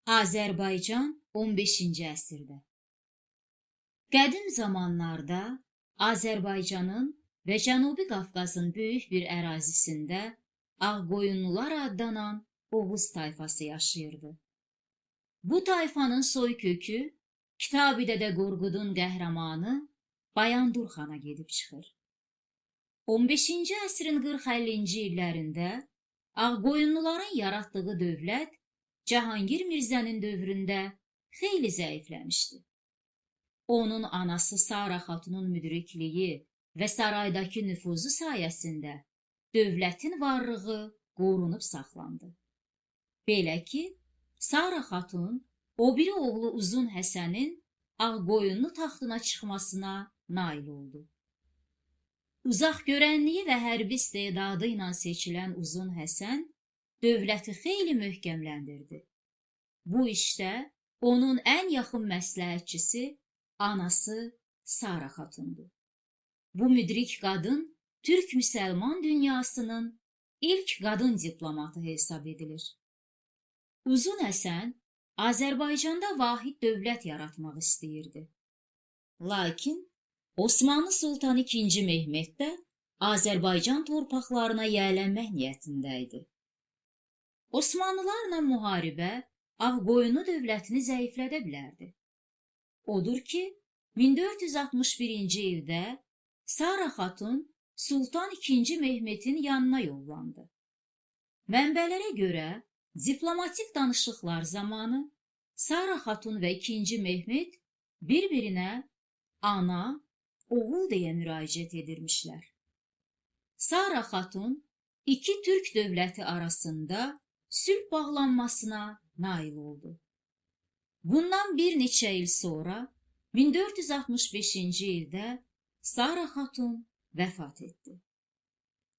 Azərbaycan 15-ci əsrdə. Qədim zamanlarda Azərbaycanın və Cənubi Qafqazın böyük bir ərazisində Ağqoyunlular adlanan Oğuz tayfası yaşayırdı. Bu tayfanın soykökü Kitab-ı Dədə Qorqudun qəhrəmanı Bayandur xana gedib çıxır. 15-ci əsrin 40-50-ci illərində Ağqoyunluların yaratdığı dövlət Cahangir Mirzənin dövründə xeyli zəifləmişdi. Onun anası Sara Xatunun müdrikliyi və saraydakı nüfuzu sayəsində dövlətin varlığı qorunub saxlandı. Belə ki, Sara Xatun o biri oğlu Uzun Həsənin Ağqoyunlu taxtına çıxmasına nail oldu. Uzaq görənliyi və hərbi istedadı ilə seçilən Uzun Həsən dövləti xeyli möhkəmləndirdi. Bu işdə onun ən yaxın məsləhətçisi anası Sara Xatundur. Bu müdrik qadın Türk müsəlman dünyasının ilk qadın diplomatı hesab edilir. Uzun Həsən Azərbaycanda vahid dövlət yaratmaq istəyirdi. Lakin Osmanlı Sultanı II. Mehmet də Azərbaycan torpaqlarına yiyələnmək niyyətində idi. Osmanlılarla müharibə Ağqoyunlu dövlətini zəiflədə bilərdi. Odur ki, 1461-ci ildə Sara Xatun Sultan II. Mehmetin yanına yollandı. Mənbələrə görə diplomatik danışıqlar zamanı Sara Xatun və II. Mehmet bir-birinə ana, oğul deyə müraciət edirmişlər. Sara Xatun iki türk dövləti arasında sülh bağlanmasına nail oldu. Bundan bir neçə il sonra 1465-ci ildə Sara Xatun vəfat etdi.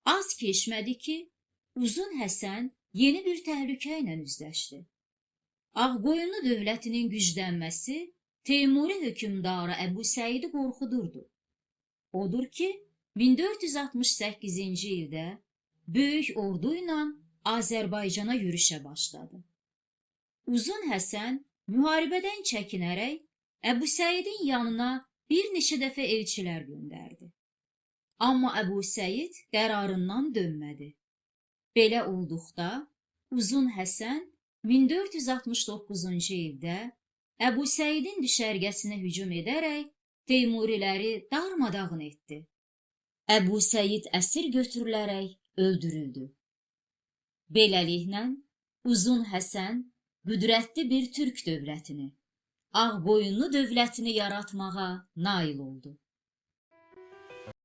Az keçmədi ki, Uzun Həsən yeni bir təhlükə ilə üzləşdi. Ağqoyunlu dövlətinin güclənməsi Teymuri hökmdarı Əbu Səidi qorxudurdu. Odur ki, 1468-ci ildə böyük ordu ilə Azərbaycana yürüşə başladı. Uzun Həsən müharibədən çəkinərək Əbu Səidin yanına bir neçə dəfə elçilər göndərdi. Amma Əbu Səid qərarından dönmədi. Belə olduqda Uzun Həsən 1469-cu ildə Əbu Səidin düşərgəsinə hücum edərək Teymuriləri darmadağın etdi. Əbu Səid əsir götürülərək öldürüldü. Beləliklə, Uzun Həsən qüdrətli bir türk dövlətini, Ağqoyunlu dövlətini yaratmağa nail oldu.